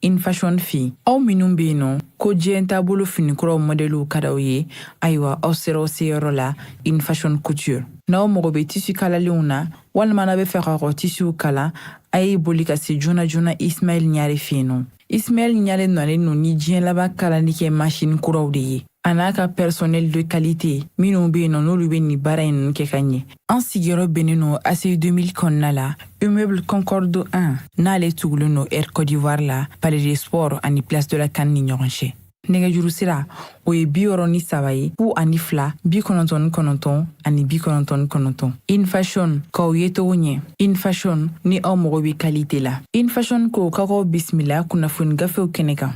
In Fashion fɛ yen. Aw minnu bɛ yen nɔ ko diɲɛ taabolo finikuraw mɔdɛliw ka d'aw ye, ayiwa, aw sera aw seyɔrɔ la, In Fashion Couture. N'aw mago bɛ tissu kalalenw na, walima n'aw bɛ fɛ k'aw ka tissuw kala, a ye boli ka se joona joona Ismaɛl Ɲare fɛ yen nɔ. Ismaɛl Ɲare nalen don ni diɲɛ laban kalali kɛ machine kuraw de ye, a n'a ka personnel de qualité minnu bɛ yen nɔ, n'olu bɛ nin baara in ninnu kɛ ka ɲɛ. An sigiyɔrɔ bɛnnen don ACI 2000 kɔnɔna la, immeuble Concorde 1, n'ale tugulen don Air Côte d'Ivoire la, Palais des Sports ani Place de la CAN ni ɲɔgɔn cɛ. Nɛgɛjuru sira, o ye 63 ye, 02 99 ani 99. In Fashion, k'aw ye cogo ɲɛ. In Fashion, ni aw mago bɛ qualité la. In Fashion ko k'aw bisimila kunnafoni gafew kɛnɛ kan.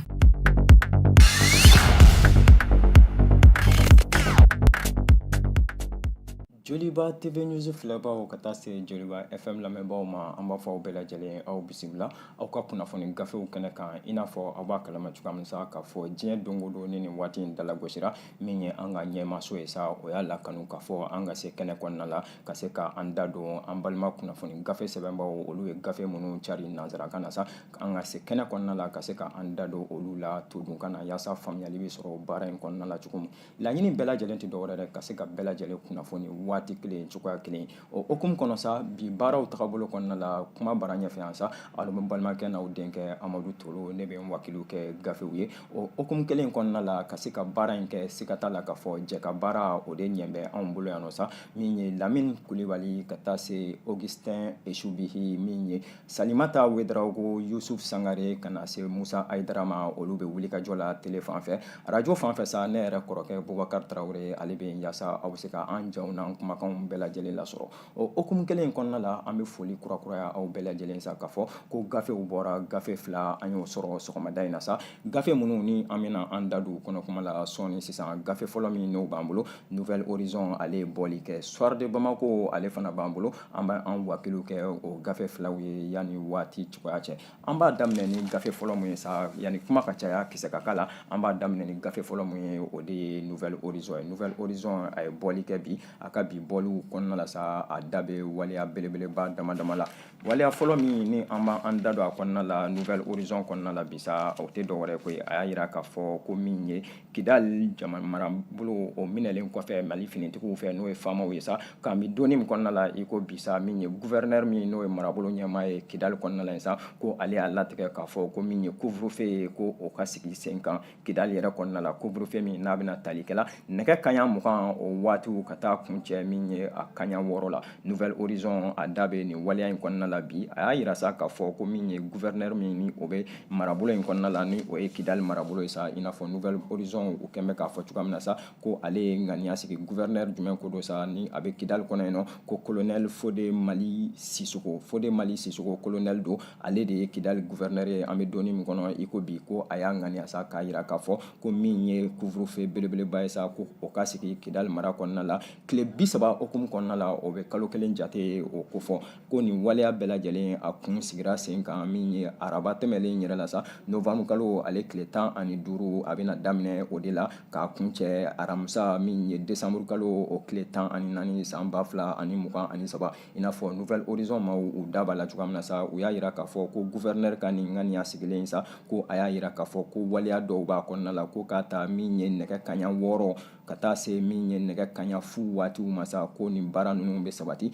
Joliba TV News filɛbaw ka taa se Joliba FM lamɛnbaaw ma, an b'a fɔ aw bɛɛ lajɛlen, aw bisimila aw ka kunnafoni gafew kɛnɛ kan. I n'a fɔ aw b'a kalama cogoya min sa, k'a fɔ diɲɛ don o don ni nin waati in dalagosira, min ye an ka ɲɛmaaso ye sa, o y'a lakanu k'a fɔ an ka se kɛnɛ kɔnɔna la ka se ka an da don an balima kunnafoni gafe sɛbɛnbaw, olu ye gafe minnu cari nansarakan na sa, an ka se kɛnɛ kɔnɔna la ka se ka an da don olu la todunkan na, yaasa faamuyali bɛ sɔrɔ baara in kɔnɔna la cogo min. Laɲini bɛɛ lajɛlen tɛ dɔwɛrɛ dɛ, ka se ka bɛɛ lajɛlen kunnafoni waati kelen, cogoya kelen. O hukumu kɔnɔ sa, bi baaraw tagabolo kɔnɔna la, kuma bara ɲɛfɛ yan sa, aw balimakɛ n'aw denkɛ Amadu Tolo, ne bɛ n wakilu kɛ gafew ye. O hukumu kelen kɔnɔna la, ka se ka baara in kɛ, siga t'a la k'a fɔ jɛ ka baara, o de ɲɛ bɛ anw bolo yan nɔ sa, min ye Lamini Kulibali ka taa se Augustin Esubihi, min ye Salimata Wedraogo, Yusuf Sangare, ka na se Musa Ayidara ma, olu bɛ wuli ka jɔ la tele fan fɛ. Arajo fan fɛ sa, ne yɛrɛ kɔrɔkɛ Bubakari Tarawele, ale bɛ yen yaasa aw bɛ se ka an jaw n'an kumakanw bɛɛ lajɛlen lasɔrɔ. O hukumu kelen in kɔnɔna la, an bɛ foli kurakuraya aw bɛɛ lajɛlen sa, k'a fɔ ko gafew bɔra, gafe fila an y'o sɔrɔ sɔgɔmada in na sa, gafe minnu ni an bɛna an da don u kɔnɔ kuma la sɔɔni sisan. Gafe fɔlɔ min n'o b'an bolo, Nouvel Horizon, ale ye bɔli kɛ. Soir de Bamako, ale fana b'an bolo. An b'an wakilu kɛ o gafe filaw ye yanni waati cogoya cɛ. An b'a daminɛ ni gafe fɔlɔ mun ye sa, yanni kuma ka caya, kisɛ ka k'a la, an b'a daminɛ ni gafe fɔlɔ mun ye, o de ye Nouvel Horizon ye. Nouvel Horizon, a ye bɔli kɛ bi. A ka bi bɔliw kɔnɔna la sa, a da bɛ waleya belebeleba dama dama la. Waleya fɔlɔ min ni an b'an da don a kɔnɔna la Nouvel Horizon kɔnɔna la bi sa, o tɛ dɔwɛrɛ koyi, a y'a jira k'a fɔ ko min ye Kidali jamana marabolo, o minɛlen kɔfɛ Mali finitigiw fɛ, n'o ye FAMaw ye sa, k'an bɛ donni min kɔnɔna la i ko bi sa, min ye gouverneur min n'o ye marabolo ɲɛmaa ye Kidali kɔnɔna la sa, ko ale y'a latigɛ k'a fɔ ko min ye couvre-feu ye, ko o ka sigi sen kan Kidali yɛrɛ kɔnɔna la. Couvre-feu min n'a bɛna tali kɛla nɛgɛ kanɲɛ 20 o waatiw ka taa kuncɛ min ye a kanɲɛ 6 la. Nouvel Horizon, a da bɛ nin waleya in kɔnɔna la bi. A y'a jira sa k'a fɔ ko min ye gouverneur min ni o bɛ marabolo in kɔnɔna la, ni o ye Kidali marabolo ye sa, i n'a fɔ Nouvel Horizon u kɛn bɛ k'a fɔ cogoya min na sa, ko ale ye ŋaniya sigi. Gouverneur jumɛn ko don sa ni a bɛ Kidali kɔnɔ yen nɔ? Ko colonel Fode Mali Sisoko. Fode Mali Sisoko, colonel don, ale de ye Kidali gouverneur ye an bɛ donni min kɔnɔ i ko bi. Ko a y'a ŋaniya sa k'a jira k'a fɔ ko min ye couvre-feu belebeleba ye sa, ko o ka sigi Kidali mara kɔnɔna la tile 30 hukumu kɔnɔna la, o bɛ kalo kelen jate o kofɔ. Ko nin waleya bɛɛ lajɛlen, a kun sigira sen kan min ye araba tɛmɛlen yɛrɛ la sa, novembre kalo ale tile 15, a bɛna daminɛ o de la k'a kuncɛ aramisa min ye décembre kalo o tile 14, san 2023. I n'a fɔ Nouvel Horizon maaw u da b'a la cogoya min na sa, u y'a jira k'a fɔ ko gouverneur ka nin ŋaniya sigilen sa, ko a y'a jira k'a fɔ ko waleya dɔw b'a kɔnɔna la, ko k'a ta min ye nɛgɛ kanɲɛ 6 ka taa se min ye nɛgɛ kanɲɛ fu waatiw ma sa, ko nin baara ninnu bɛ sabati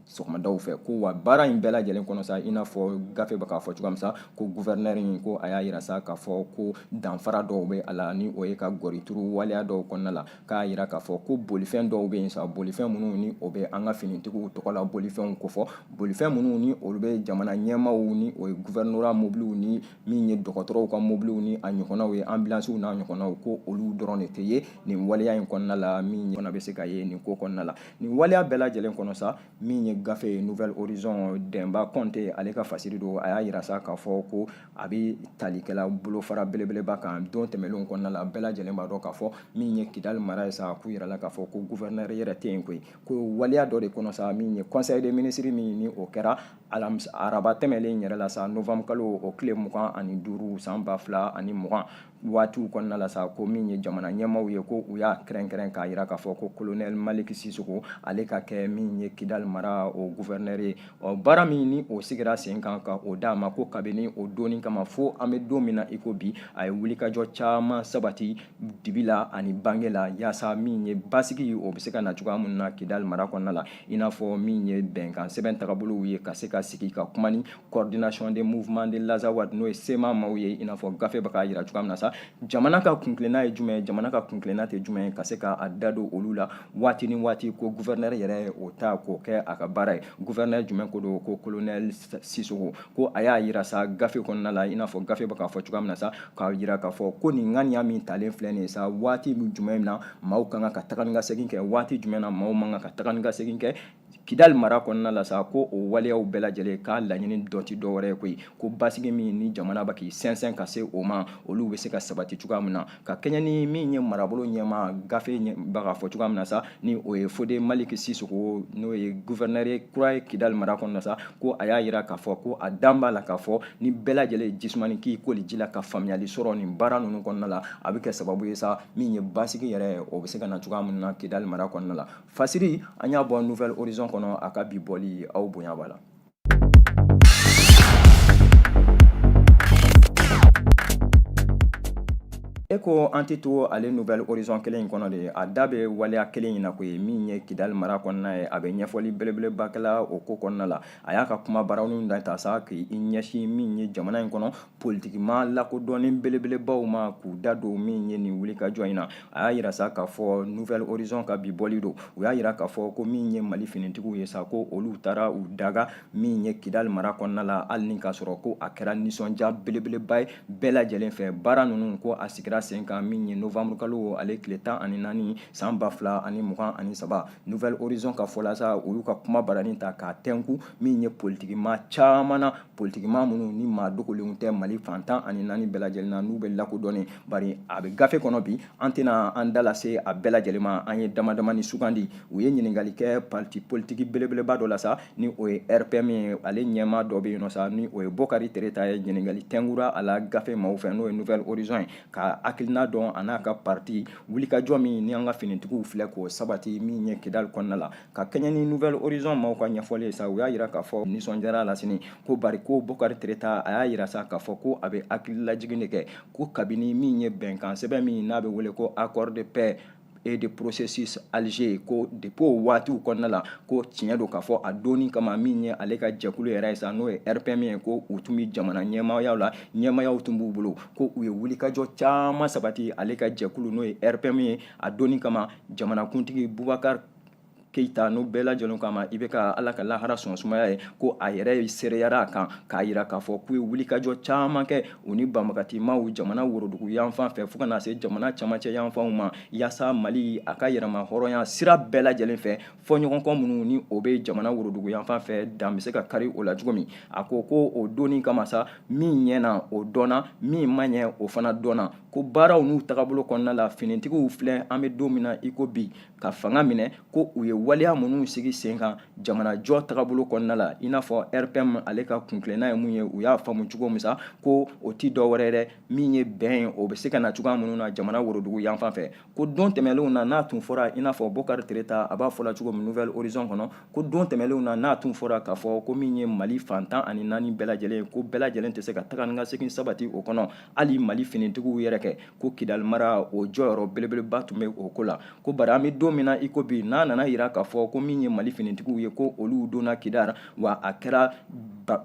sɔgɔmadaw fɛ. Ko wa baara in bɛɛ lajɛlen kɔnɔ sa, i n'a fɔ gafe bɛ k'a fɔ cogoya min sa, ko gouverneur in, ko a y'a jira sa k'a fɔ ko danfara dɔw bɛ a la, ni o ye ka gɔri turu waleya dɔw kɔnɔna la, k'a jira k'a fɔ ko bolifɛn dɔw bɛ yen sa, bolifɛn minnu ni o bɛ an ka finitigiw tɔgɔ la bolifɛnw kofɔ, bolifɛn minnu ni olu bɛ jamana ɲɛmaaw, ni o ye gouvernorat mobiliw ni min ye dɔgɔtɔrɔw ka mobiliw ni a ɲɔgɔnnaw ye, ambulansiw n'a ɲɔgɔnnaw, ko olu dɔrɔn de tɛ ye nin waleya in kɔnɔna la. Min fana bɛ se ka ye nin ko kɔnɔna la, nin waleya bɛɛ lajɛlen kɔnɔ sa, min ye gafe ye Nouvel Horizon, Dɛnba Kɔnte, ale ka fasiri don, a y'a jira sa k'a fɔ ko a bɛ talikɛla bolofara belebeleba kan. Don tɛmɛnlenw kɔnɔna la, bɛɛ lajɛlen b'a dɔn k'a fɔ min ye Kidali mara ye sa, k'u yirala k'a fɔ ko gouverneur yɛrɛ tɛ yen koyi. Ko waleya dɔ de kɔnɔ sa, min ye conseil des ministres min ni o kɛra Araba tɛmɛlen yɛrɛ la sa, novembre kalo o tile 25 san 2020 waatiw kɔnɔna la sa, ko min ye jamana ɲɛmaaw ye, ko u y'a kɛrɛnkɛrɛn k'a jira k'a fɔ ko colonel Malick Sissoko, ale ka kɛ min ye Kidal mara o gouverneur ye. Ɔ baara min ni o sigira sen kan ka o d'a ma, ko kabini o donni kama fo an bɛ don min na i ko bi, a ye wulikajɔ caman sabati dibi la ani bange la, yaasa min ye basigi o bɛ se ka na cogoya min na Kidal mara kɔnɔna la, i n'a fɔ min ye bɛnkan sɛbɛn tagabolow ye, ka se ka sigi ka kuma ni coordination des mouvements de l'Azawad, n'o ye CMA maaw ye. I n'a fɔ gafe bɛ k'a jira cogoya min na sa, jamana ka kuntilenna ye jumɛn ye, jamana ka kuntilenna tɛ jumɛn ye, ka se ka a da don olu la waati ni waati, ko gouverneur yɛrɛ ye o ta k'o kɛ a ka baara ye. Gouverneur jumɛn ko don? Ko colonel Sissoko. Ko a y'a jira sa gafe kɔnɔna la, i n'a fɔ gafe bɛ k'a fɔ cogoya min na sa, k'a jira k'a fɔ ko nin ŋaniya min talen filɛ nin ye sa, waati jumɛn na maaw kan ka taga ni ka segin kɛ, waati jumɛn na maaw man kan ka taga ni ka segin kɛ Kidali mara kɔnɔna la sa, ko o waleyaw bɛɛ lajɛlen k'a laɲini dɔ ti dɔwɛrɛ ye koyi, ko basigi min ni jamana bɛ k'i sɛnsɛn ka se o ma, olu bɛ se ka sabati cogoya min na, ka kɛɲɛ ni min ye marabolo ɲɛmaa gafe bɛ k'a fɔ cogoya min na sa, ni o ye Fode Malick Sissoko, n'o ye gouverneur kura ye Kidali mara kɔnɔna sa. Ko a y'a jira k'a fɔ ko a dan b'a la k'a fɔ ni bɛɛ lajɛlen jisumani k'i koli ji la ka faamuyali sɔrɔ nin baara ninnu kɔnɔna la, a bɛ kɛ sababu ye sa, min ye basigi yɛrɛ, o bɛ se ka na cogoya min na Kidali mara kɔnɔna la. Fasiri an y'a bɔ Nouvel Horizon kɔnɔ, a ka bi bɔli, aw bonya b'a la. E ko an tɛ to ale Nouvel Horizon kelen in kɔnɔ de, a da bɛ waleya kelen in na koyi, min ye Kidali mara kɔnɔna ye. A bɛ ɲɛfɔli belebeleba kɛla o ko kɔnɔna la. A y'a ka kuma baaraw da ta sa k'i ɲɛsin min ye jamana in kɔnɔ politikimaa lakodɔnnen belebelebaw ma, k'u da don min ye nin wulikajɔ in na. A y'a jira sa k'a fɔ Nouvel Horizon ka bi bɔli don, u y'a jira k'a fɔ ko min ye Mali finitigiw ye sa, ko olu taara u daga min ye Kidali mara kɔnɔna la, hali ni k'a sɔrɔ ko a kɛra nisɔndiya belebeleba ye bɛɛ lajɛlen fɛ. Baara ninnu, ko a sigira sen kan min ye novembre kalo ale tile 14 san 2023. Nouvel Horizon ka fɔ la sa, u y'u ka kuma baranin ta k'a tɛnku min ye politikimaa caman na, politikimaa minnu ni maa dogolenw tɛ Mali fan 14 bɛɛ lajɛlen na, n'u bɛ lakodɔnnen. Bari a bɛ gafe kɔnɔ bi, an tɛna an da lase a bɛɛ lajɛlen ma, an ye dama damani sugandi. U ye ɲininkali kɛ parti politiki belebeleba dɔ la sa, ni o ye RPM ye, ale ɲɛmaa dɔ bɛ yen nɔ sa, ni o ye Bokari Tereta ye. Ɲininkali tɛnkura a la gafe maaw fɛ, n'o ye Nouvel Horizon ye, ka hakilina dɔn a n'a ka parti wulikajɔ min ni an ka finitigiw filɛ k'o sabati min ye Kidali kɔnɔna la. Ka kɛɲɛ ni Nouvel Horizon maaw ka ɲɛfɔli ye sa, u y'a jira k'a fɔ nisɔndiyara la sini, ko bari ko Bokari Tereta a y'a jira sa k'a fɔ ko a bɛ hakililajigin de kɛ, ko kabini min ye bɛnkan sɛbɛn min n'a bɛ wele ko accord de paix et de processus Alger, ko depuis o waatiw kɔnɔna la, ko tiɲɛ don k'a fɔ a donni kama min ye ale ka jɛkulu yɛrɛ ye sa, n'o ye RPM ye, ko u tun bɛ jamana ɲɛmaaya la, ɲɛmaayaw tun b'u bolo, ko u ye wulikajɔ caman sabati ale ka jɛkulu, n'o ye RPM ye, a donni kama jamanakuntigi Bubakari Keyita, n'o bɛɛ lajɛlen kama i bɛ ka Ala ka lahara sɔn sumaya ye, ko a yɛrɛ seereyara a kan k'a jira k'a fɔ k'u ye wulikajɔ caman kɛ u ni banbagatimaw jamana worodugu yanfan fɛ fo ka na se jamana camancɛ yanfanw ma, yaasa Mali a ka yɛrɛma hɔrɔnya sira bɛɛ lajɛlen fɛ, fɔɲɔgɔnkɔ minnu ni o bɛ jamana worodugu yanfan fɛ, dan bɛ se ka kari o la cogo min. A ko ko o donni kama sa, min ɲɛna o dɔnna, min ma ɲɛ o fana dɔnna, ko baaraw n'u tagabolo kɔnɔna la, finitigiw filɛ an bɛ don min na i ko bi ka fanga minɛ, ko u ye waleya minnu sigi sen kan jamanajɔ tagabolo kɔnɔna la, i n'a fɔ RPM ale ka kuntilenna ye mun ye, u y'a faamu cogo min sa, ko o ti dɔ wɛrɛ dɛ, min ye bɛn ye, o bɛ se ka na cogoya minnu na jamana worodugu yanfan fɛ. Ko don tɛmɛnlenw na, n'a tun fɔra, i n'a fɔ Bokari Tereta a b'a fɔla cogo min Nouvel Horizon kɔnɔ, ko don tɛmɛnlenw na, n'a tun fɔra k'a fɔ ko min ye Mali fan 14 bɛɛ lajɛlen, ko bɛɛ lajɛlen tɛ se ka taga ni ka segin sabati o kɔnɔ, hali Mali finitigiw yɛrɛ kɛ, ko Kidali mara o jɔyɔrɔ belebeleba tun bɛ o ko la. Ko bari an bɛ don min na i ko bi, n'a nana jira k'a fɔ ko min ye Mali finitigiw ye, ko olu donna Kidali, wa a kɛra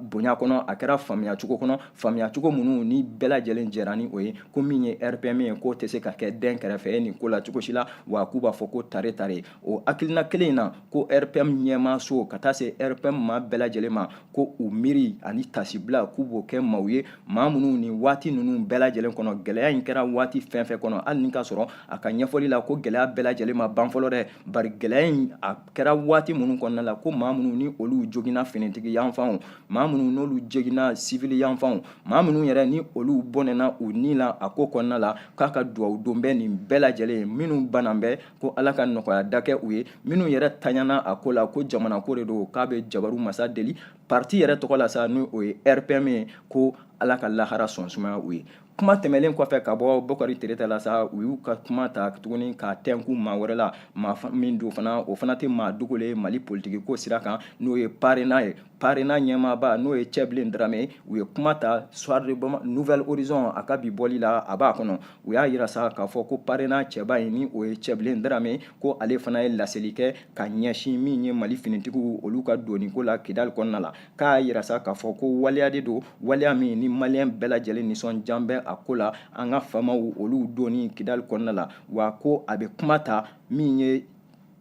bonya kɔnɔ, a kɛra faamuya cogo kɔnɔ, faamuya cogo minnu ni bɛɛ lajɛlen jɛra ni o ye, ko min ye RPM ye, k'o tɛ se ka kɛ dɛn kɛrɛfɛ ye nin ko la cogo si la, wa k'u b'a fɔ ko tare tare. O hakilina kelen in na, ko RPM ɲɛmaaso ka taa se RPM maa bɛɛ lajɛlen ma, ko u miiri ani tasibila k'u b'o kɛ maaw ye, maa minnu ni waati ninnu bɛɛ lajɛlen kɔnɔ, gɛlɛya in kɛra waati fɛn fɛn kɔnɔ, hali ni k'a sɔrɔ a ka ɲɛfɔli la ko gɛlɛya bɛɛ lajɛlen ma ban fɔlɔ dɛ, bari gɛlɛya in a kɛra waati minnu kɔnɔna la, ko maa minnu ni olu joginna finitigi yanfanw, maa minnu n'olu joginna sivili yanfanw, maa minnu yɛrɛ ni olu bɔnɛna u ni la a ko kɔnɔna la, k'a ka dugawu don bɛ nin bɛɛ lajɛlen ye, minnu bana bɛ, ko Ala ka nɔgɔya da kɛ u ye, minnu yɛrɛ taɲana a ko la, ko jamana ko de don, k'a bɛ jabaru masa deli. Parti yɛrɛ tɔgɔ la sa, ni o ye RPM ye, ko Ala ka lahara sɔn sumaya u ye. Kuma tɛmɛlen kɔfɛ ka bɔ Bokari Tereta la sa, u y'u ka kuma ta tuguni k'a tɛnku maa wɛrɛ la, maa min don fana, o fana tɛ maa dogolen ye Mali politiki ko sira kan, n'o ye PARENA ye. PARENA ɲɛmaaba, n'o ye Cɛbilen Darame, u ye kuma ta Soir de Bamako, Nouvel Horizon, a ka bi bɔli la, a b'a kɔnɔ. U y'a yira sa k'a fɔ ko PARENA cɛba in, ni o ye Cɛbilen Darame, ko ale fana ye laseli kɛ ka ɲɛsin min ye Mali finitigiw olu ka donni ko la Kidali kɔnɔna la. K'a yira sa k'a fɔ ko waleya de don, waleya min ni maliyɛn bɛɛ lajɛlen nisɔndiya bɛ a ko la, an ka faamaw olu donni Kidali kɔnɔna la. Wa ko a bɛ kuma ta min ye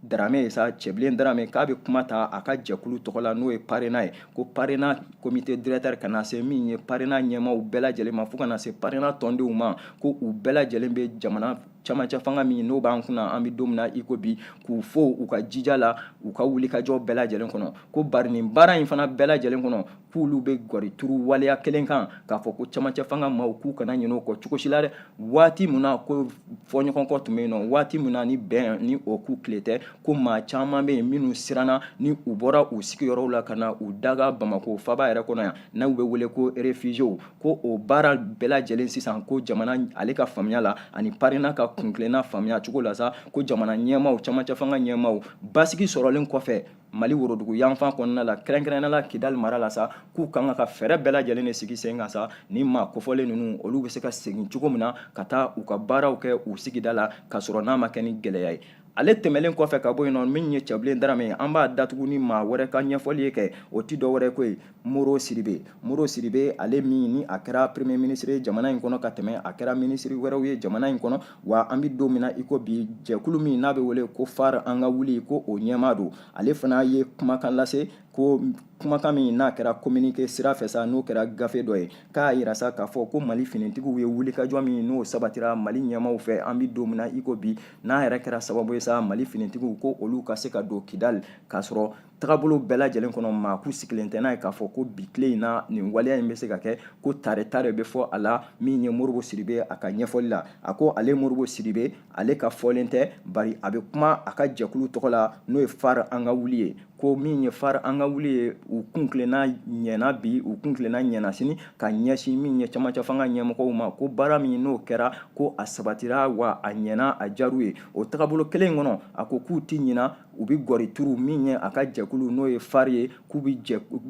Darame ye sa, Cɛbilen Darame, k'a bɛ kuma ta a ka jɛkulu tɔgɔ la, n'o ye PARENA ye, ko PARENA comité directeur ka na se min ye PARENA ɲɛmaaw bɛɛ lajɛlen ma, fo ka na se PARENA tɔndenw ma, ko u bɛɛ lajɛlen bɛ jamana camancɛ fanga min n'o b'an kunna an bɛ don min na i ko bi, k'u fo u ka jija la, u ka wulikajɔ bɛɛ lajɛlen kɔnɔ. Ko bari nin baara in fana bɛɛ lajɛlen kɔnɔ, k'olu bɛ gɔri turu waleya kelen kan, k'a fɔ ko camancɛ fanga maaw k'u kana ɲinɛ o kɔ cogo si la dɛ. Waati min na ko fɔɲɔgɔnkɔ tun bɛ yen nɔ, waati min na ni bɛn ni o ku tile tɛ, ko maa caman bɛ yen minnu siranna ni u bɔra u sigiyɔrɔw la ka na u daga Bamakɔ faaba yɛrɛ kɔnɔ yan, n'u bɛ wele ko réfugiés, ko o baara bɛɛ lajɛlen sisan, ko jamana ale ka faamuya la ani PARENA ka kuntilenna faamuya cogo la sa, ko jamana ɲɛmaaw, camancɛ fanga ɲɛmaaw, basigi sɔrɔlen kɔfɛ Mali worodugu yanfan kɔnɔna la, kɛrɛnkɛrɛnnenya la Kidali mara la sa, k'u kan ka fɛɛrɛ bɛɛ lajɛlen de sigi sen kan sa, ni maa kofɔlen ninnu olu bɛ se ka segin cogo min na ka taa u ka baaraw kɛ u sigida la, k'a sɔrɔ n'a ma kɛ ni gɛlɛya ye. Ale tɛmɛlen kɔfɛ ka bɔ yen nɔ, min ye Cɛbilen Darame ye, an b'a datugu ni maa wɛrɛ ka ɲɛfɔli ye kɛ, o tɛ dɔ wɛrɛ ko ye Moro Sidibe. Moro Sidibe, ale min ni a kɛra premier ministre ye jamana in kɔnɔ ka tɛmɛ, a kɛra ministre wɛrɛw ye jamana in kɔnɔ. Wa an bɛ don min na i ko bi, jɛkulu min n'a bɛ wele ko FARE an ka wuli, ko o ɲɛmaa don. Ale fana ye kumakan lase, ko kumakan min n'a kɛra communiqué sira fɛ sa, n'o kɛra gafe dɔ ye, k'a yira sa k'a fɔ ko Mali finitigiw ye wulikajɔ min n'o sabatira Mali ɲɛmaaw fɛ an bɛ don min na i ko bi, n'a yɛrɛ kɛra sababu ye sa Mali finitigiw ko olu ka se ka don Kidali, k'a sɔrɔ tagabolo bɛɛ lajɛlen kɔnɔ maa ku sigilen tɛ n'a ye k'a fɔ ko bi tile in na nin waleya in bɛ se ka kɛ, ko tare tare bɛ fɔ a la. Min ye Modibo Sidibe, a ka ɲɛfɔli la, a ko ale Modibo Sidibe, ale ka fɔlen tɛ, bari a bɛ kuma a ka jɛkulu tɔgɔ la, n'o ye FARE an ka wuli ye, ko min ye FARE an ka wuli ye, u kuntilenna ɲɛna bi, u kuntilenna ɲɛna sini, ka ɲɛsin min ye camancɛ fanga ɲɛmɔgɔw ma, ko baara min n'o kɛra, ko a sabatira, wa a ɲɛna, a diyar'u ye. O tagabolo kelen kɔnɔ, a ko k'u tɛ ɲina, u bɛ gɔri turu min ye a ka jɛkulu, n'o ye FARE ye, k'u bɛ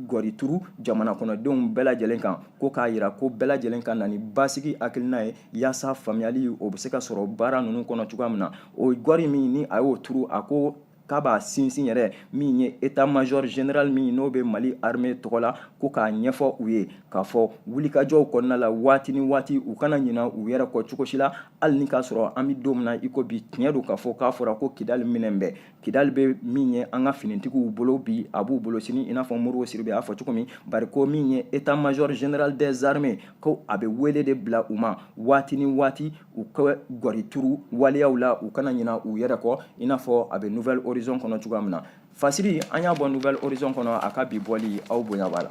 gɔri turu jamana kɔnɔdenw bɛɛ lajɛlen kan, ko k'a yira ko bɛɛ lajɛlen ka na ni basigi hakilina ye, yaasa faamuyali o bɛ se ka sɔrɔ baara ninnu kɔnɔ cogoya min na. O gɔri min ni a y'o turu, a ko k'a b'a sinsin yɛrɛ min ye état major général min n'o bɛ Mali armée tɔgɔ la, ko k'a ɲɛfɔ u ye k'a fɔ wulikajɔw kɔnɔna la, waati ni waati, u kana ɲina u yɛrɛ kɔ cogo si la, hali ni k'a sɔrɔ an bɛ don min na i ko bi, tiɲɛ don k'a fɔ k'a fɔra ko Kidali minɛn bɛ, Kidali bɛ min ye an ka finitigiw bolo bi, a b'u bolo sini, i n'a fɔ Modibo Sidibe y'a fɔ cogo min. Bari ko min ye état major général des armées, ko a bɛ wele de bila u ma waati ni waati, u ka gɔri turu waleyaw la, u kana ɲina u yɛrɛ kɔ, i n'a fɔ a bɛ Nouvel Horizon kɔnɔ cogoya min na. Fasiri, an y'a bɔ Nouvel Horizon kɔnɔ, a ka bi bɔli, aw bonya b'a la.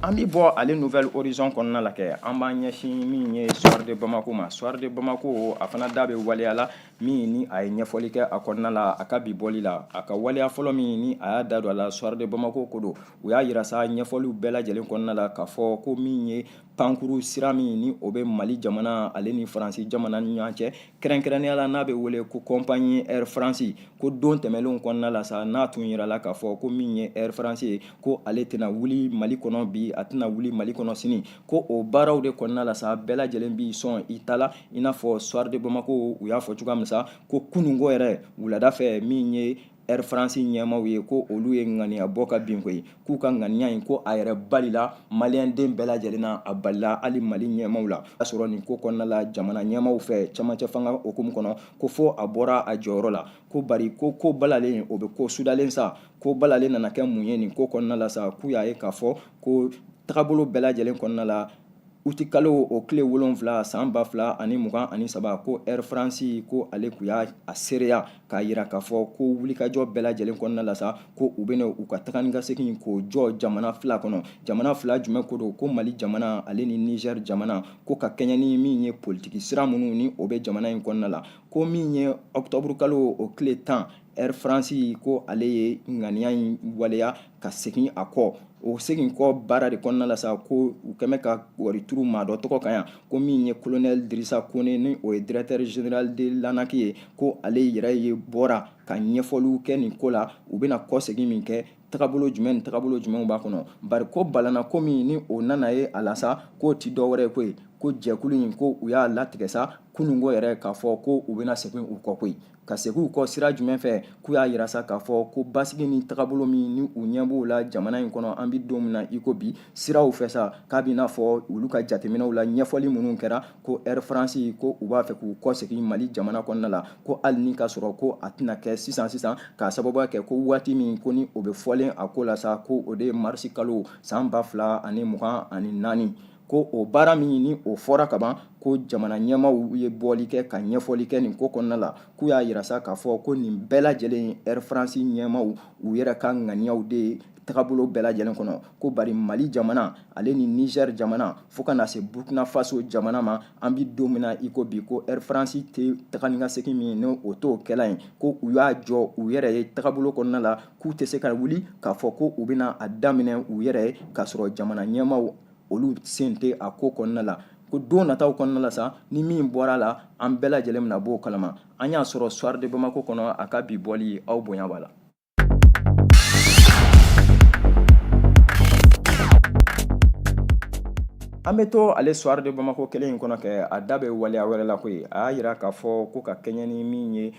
An bɛ bɔ ale Nouvel Horizon kɔnɔna la kɛ, an b'an ɲɛsin min ye Soir de Bamako ma. Soir de Bamako, a fana da bɛ waleya la min ni a ye ɲɛfɔli kɛ a kɔnɔna la, a ka bi bɔli la. A ka waleya fɔlɔ min ni a y'a da don a la, Soir de Bamako ko don. U y'a yira sa ɲɛfɔliw bɛɛ lajɛlen kɔnɔna la k'a fɔ ko min ye pankuru sira min ni o bɛ Mali jamana ale ni Faransi jamana ni ɲɔgɔn cɛ, kɛrɛnkɛrɛnnenya la n'a bɛ wele ko compagnie Air France, ko don tɛmɛnlenw kɔnɔna la sa, n'a tun yirala k'a fɔ ko min ye Air France ye, ko ale tɛna wuli Mali kɔnɔ bi, a tɛna wuli Mali kɔnɔ sini, ko o baaraw de kɔnɔna la sa, bɛɛ lajɛlen b'i sɔn i ta la, i n'a fɔ Soir de Bamako u y'a fɔ cogoya min sa, ko kununko yɛrɛ wulada fɛ, min ye Air France ɲɛmaaw ye, ko olu ye ŋaniya bɔ ka bin koyi, k'u ka ŋaniya in, ko a yɛrɛ balila maliyɛnden bɛɛ lajɛlen na, a balila hali Mali ɲɛmaaw la. A sɔrɔ nin ko kɔnɔna la, jamana ɲɛmaaw fɛ camancɛ fanga hukumu kɔnɔ, ko fo a bɔra a jɔyɔrɔ la, ko bari ko balalen o bɛ ko sudalen sa. Ko balalen nana kɛ mun ye nin ko kɔnɔna la sa? K'u y'a ye k'a fɔ ko tagabolo bɛɛ lajɛlen kɔnɔna la, Utikalo o tile 7 san 2023, ko Air France ko ale kun y'a seereya k'a yira k'a fɔ ko wulikajɔ bɛɛ lajɛlen kɔnɔna la sa, ko u bɛna u ka taga ni ka segin k'o jɔ jamana fila kɔnɔ. Jamana fila jumɛn ko don? Ko Mali jamana ale ni Niger jamana, ko ka kɛɲɛ ni min ye politiki sira minnu ni o bɛ jamana in kɔnɔna la, ko min ye ɔkutɔburukalo o tile 10, Air France ko ale ye ŋaniya in waleya ka segin a kɔ. O segin kɔ baara de kɔnɔna la sa, ko u kɛmɛ ka wari turu maa dɔ tɔgɔ kan yan, ko min ye colonel Dirisa Kone, ni o ye directeur général de l'ANAC ye, ko ale yɛrɛ ye bɔra ka ɲɛfɔliw kɛ nin ko la, u bɛna kɔsegin min kɛ, tagabolo jumɛn ni tagabolo jumɛnw b'a kɔnɔ. Bari ko balana ko min ni o nana ye a la sa, k'o ti dɔwɛrɛ ye koyi, ko jɛkulu in ko u y'a latigɛ sa kununko yɛrɛ k'a fɔ ko u bɛna segin u kɔ koyi. Ka segin u kɔ sira jumɛn fɛ? K'u y'a yira sa k'a fɔ ko basigi ni tagabolo min ni u ɲɛ b'o la jamana in kɔnɔ an bɛ don min na i ko bi, siraw fɛ sa, k'a b'i n'a fɔ olu ka jateminɛw la, ɲɛfɔli minnu kɛra, ko Air France ko u b'a fɛ k'u kɔsegin Mali jamana kɔnɔna la, ko hali ni k'a sɔrɔ ko a tɛna kɛ sisan sisan, k'a sababuya kɛ ko waati min ko ni o bɛ fɔlen a ko la sa, ko o de ye marisi kalo san 2024, ko o baara min ni o fɔra kaban, ko jamana ɲɛmaaw ye bɔli kɛ ka ɲɛfɔli kɛ nin ko kɔnɔna la. K'u y'a yira sa k'a fɔ ko nin bɛɛ lajɛlen ye Air France ɲɛmaaw u yɛrɛ ka ŋaniyaw de ye tagabolo bɛɛ lajɛlen kɔnɔ, ko bari Mali jamana ale ni Niger jamana fo ka na se Burkina Faso jamana ma, an bɛ don min na i ko bi, ko Air France tɛ taga ni ka segin min ni o t'o kɛla ye, ko u y'a jɔ u yɛrɛ ye tagabolo kɔnɔna la, k'u tɛ se ka wuli k'a fɔ ko u bɛna a daminɛ u yɛrɛ ye k'a sɔrɔ jamana ɲɛmaaw olu sen tɛ a ko kɔnɔna la. Ko don nataw kɔnɔna la sa, ni min bɔra a la, an bɛɛ lajɛlen bɛna b'o kalama. An y'a sɔrɔ Soir de Bamako kɔnɔ a ka bi bɔli, aw bonya b'a la. An bɛ to ale Soir de Bamako kelen in kɔnɔ kɛ, a da bɛ waleya wɛrɛ la koyi. A y'a yira k'a fɔ ko ka kɛɲɛ ni min ye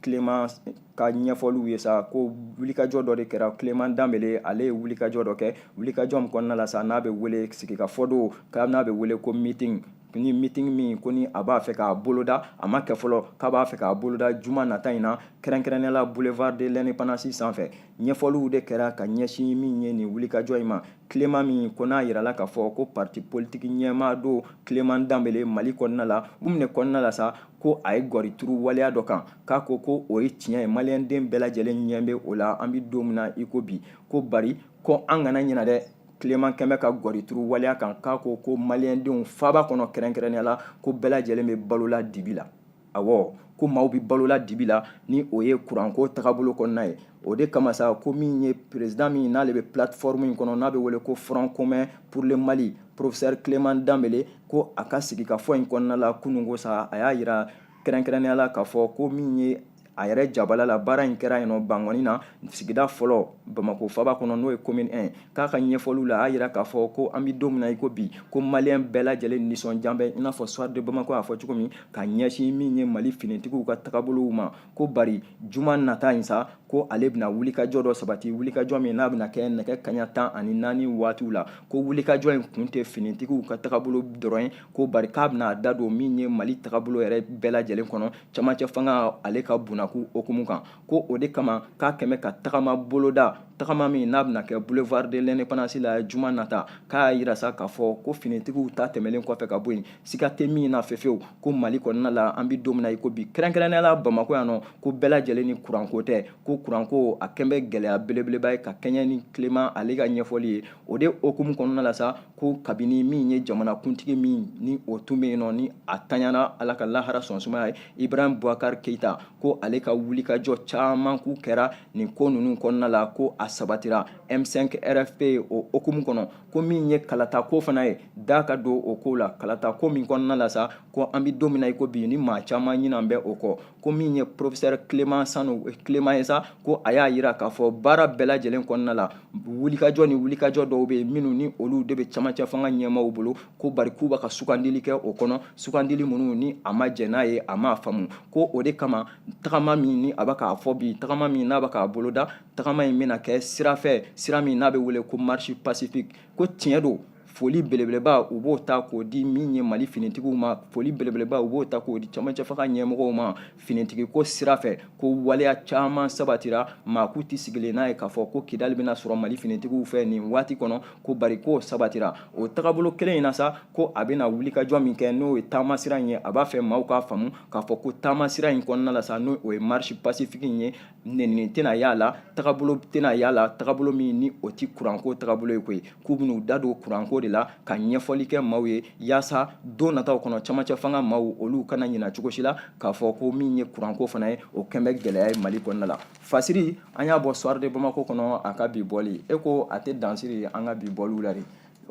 Clément ka ɲɛfɔliw ye sa, ko wulikajɔ dɔ de kɛra. Clément Danbele ale ye wulikajɔ dɔ kɛ, wulikajɔ min kɔnɔna la sa, n'a bɛ wele sigikafɔ don, n'a bɛ wele ko meeting, ni meeting min ko ni a b'a fɛ k'a boloda, a ma kɛ fɔlɔ, k'a b'a fɛ k'a boloda juma nata in na, kɛrɛnkɛrɛnnenya la boulevard de l'indépendance sanfɛ. Ɲɛfɔliw de kɛra ka ɲɛsin min ye nin wulikajɔ in ma. Clément min ko n'a yirala k'a fɔ ko parti politique ɲɛmaa don, Clément Danbele, Mali kɔnɔna la, u minɛ kɔnɔna la sa, ko a ye gɔri turu waleya dɔ kan, k'a ko ko o ye tiɲɛ ye, maliyɛnden bɛɛ lajɛlen ɲɛ bɛ o la an bɛ don min na i ko bi, ko bari ko an kana ɲina dɛ, Clément kɛmɛ ka gɔri turu waleya kan, k'a ko ko maliyɛndenw faaba kɔnɔ kɛrɛnkɛrɛnnenya la, ko bɛɛ lajɛlen bɛ balola dibi la. Awɔ, ko maaw bɛ balola dibi la, ni o ye kuranko tagabolo kɔnɔna ye. O de kama sa, ko min ye président min n'ale bɛ plateforme in kɔnɔ, n'a bɛ wele ko Front commun pour le Mali, professeur Clément Danbele, ko a ka sigikafɔ in kɔnɔna la kununko sa, a y'a yira kɛrɛnkɛrɛnnenya la k'a fɔ ko min ye a yɛrɛ jabala la, baara in kɛra yen nɔ Bankɔni na, sigida fɔlɔ Bamakɔ faaba kɔnɔ, n'o ye commune 1, k'a ka ɲɛfɔliw la, a y'a yira k'a fɔ ko an bɛ don min na i ko bi, ko maliyɛn bɛɛ lajɛlen nisɔndiya bɛ, i n'a fɔ Soir de Bamako y'a fɔ cogo min, ka ɲɛsin min ye Mali finitigiw ka tagabolow ma, ko bari juma nata in sa, ko ale bɛna wulikajɔ dɔ sabati, wulikajɔ min n'a bɛna kɛ nɛgɛ kaɲa 14 waatiw la, ko wulikajɔ in kun tɛ finitigiw ka tagabolo dɔrɔn ye, ko bari k'a bɛna a da don min ye Mali tagabolo yɛrɛ bɛɛ lajɛlen kɔnɔ, camancɛ fanga ale ka bunakun hukumu kan, ko o de kama k'a kɛmɛ ka tagama boloda, tagama min n'a bɛna kɛ boulevard de l'indépendance la juma nata. K'a y'a yira sa k'a fɔ ko finitigiw ta tɛmɛlen kɔfɛ ka bɔ yen, siga tɛ min na fefewu, ko Mali kɔnɔna la an bɛ don min na i ko bi, kɛrɛnkɛrɛnnenya la Bamakɔ yan nɔ, ko bɛɛ lajɛlen ni kuranko tɛ, ko kuranko a kɛn bɛ gɛlɛya belebeleba ye ka kɛɲɛ ni Clément ale ka ɲɛfɔli ye. O de hukumu kɔnɔna la sa, ko kabini min ye jamanakuntigi min ni o tun bɛ yen nɔ, ni a tanyana, Ala ka lahara sɔn sumaya ye, Ibrahim Boubacar Keita, ko ale ka wulikajɔ caman k'u kɛra nin ko ninnu kɔnɔna la, ko a sabatira M5 RFP o hukumu kɔnɔ, ko min ye kalata ko fana ye, da ka don o ko la, kalata ko min kɔnɔna la sa, ko an bɛ don min na i ko bi, ni maa caman ɲinan bɛ o kɔ, ko min ye professeur Clément Sanu Clément ye sa, ko a y'a yira k'a fɔ baara bɛɛ lajɛlen kɔnɔna la, wulikajɔ ni wulikajɔ dɔw bɛ yen minnu ni olu de bɛ camancɛ fanga ɲɛmaaw bolo, ko bari k'u b'a ka sugandili kɛ o kɔnɔ, sugandili minnu ni a ma jɛn n'a ye, a m'a faamu, ko o de kama tagama min ni a bɛ k'a fɔ bi, tagama min n'a bɛ k'a boloda, tagama in bɛna kɛ sira fɛ, sira min n'a bɛ wele ko marche pacifique. Ko tiɲɛ don. Foli belebeleba u b'o ta k'o di min ye Mali finitigiw ma, foli belebeleba u b'o ta k'o di camancɛ fanga ɲɛmɔgɔw ma finitigi ko sira fɛ, ko waleya caman sabatira. Maa k'u tɛ sigilen n'a ye k'a fɔ ko Kidali bɛna sɔrɔ Mali finitigiw fɛ nin waati kɔnɔ, ko bari k'o sabatira. O tagabolo kelen in na sa, ko a bɛna wulikajɔ min kɛ, n'o ye taamasira in ye, a b'a fɛ maaw k'a faamu k'a fɔ ko taamasira in kɔnɔna la sa, n'o ye marche pacifique in ye, nɛnini tɛna y'a la, tagabolo tɛna y'a la, tagabolo min ni o tɛ kuranko tagabolo ye koyi. K'u bɛn'u da don kuranko de la ka ɲɛfɔli kɛ maaw ye, yaasa don nataw kɔnɔ camancɛ fanga maaw olu kana ɲina cogo si la k'a fɔ ko min ye kuranko fana ye, o kɛn bɛ gɛlɛya ye Mali kɔnɔna la. Fasiri an y'a bɔ Soir de Bamako kɔnɔ a ka bi bɔli, e ko a tɛ dansiri an ka bi bɔliw la de.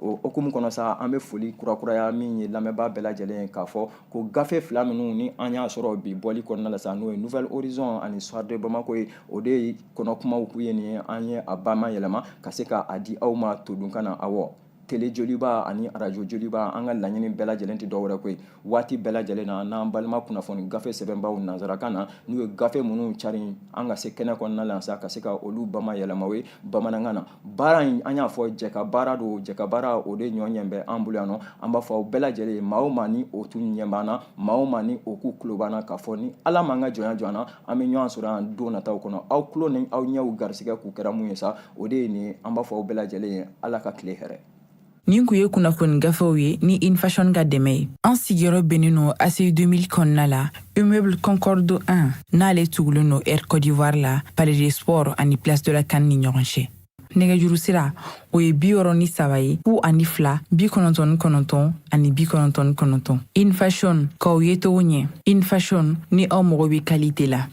O hukumu kɔnɔ sa, an bɛ foli kurakuraya min ye lamɛnbaa bɛɛ lajɛlen ye, k'a fɔ ko gafe fila minnu ni an y'a sɔrɔ bi bɔli kɔnɔna la sa, n'o ye Nouvel Horizon ani Soir de Bamako ye, o de ye kɔnɔ kumaw k'u ye nin ye. An ye a bayɛlɛma ka se k'a di aw ma todunkan na. Awɔ, tele Joliba ani arajo Joliba, an ka laɲini bɛɛ lajɛlen tɛ dɔwɛrɛ koyi. Waati bɛɛ lajɛlen na, n'an balima kunnafoni gafe sɛbɛnbaw nansarakan na, n'u ye gafe minnu cari an ka se kɛnɛ kɔnɔna la sa, ka se ka olu bayɛlɛma ye bamanankan na. Baara in, an y'a fɔ, jɛ ka baara don. Jɛ ka baara, o de ɲɔ ɲɛ bɛ an bolo yan nɔ. An b'a fɔ aw bɛɛ lajɛlen ye, maa o maa ni o tun ɲɛ b'an na, maa o maa ni o k'u tulo b'an na, k'a fɔ ni Ala m'an ka jɔnya jɔ an na, an bɛ ɲɔgɔn sɔrɔ yan don nataw kɔnɔ. Aw tulo ni aw ɲɛw garisɛgɛ k'u kɛra mun ye sa, o de ye nin ye. An b'a fɔ aw bɛɛ lajɛlen ye, Ala ka tile hɛrɛ. Nin kun ye kunnafoni gafew ye ni Infashion ka dɛmɛ ye. An sigiyɔrɔ bɛnnen don ACI 2000 kɔnɔna la, immeuble Concorde 1, n'ale tugulen don Air Côte d'Ivoire la, Palais des Sports ani Place de la CAN ni ɲɔgɔn cɛ. Nɛgɛjuru sira, o ye 63 ye, 02 99 ani 99. Infashion, k'aw ye cogo ɲɛ. Infashion, ni aw mago bɛ qualité la.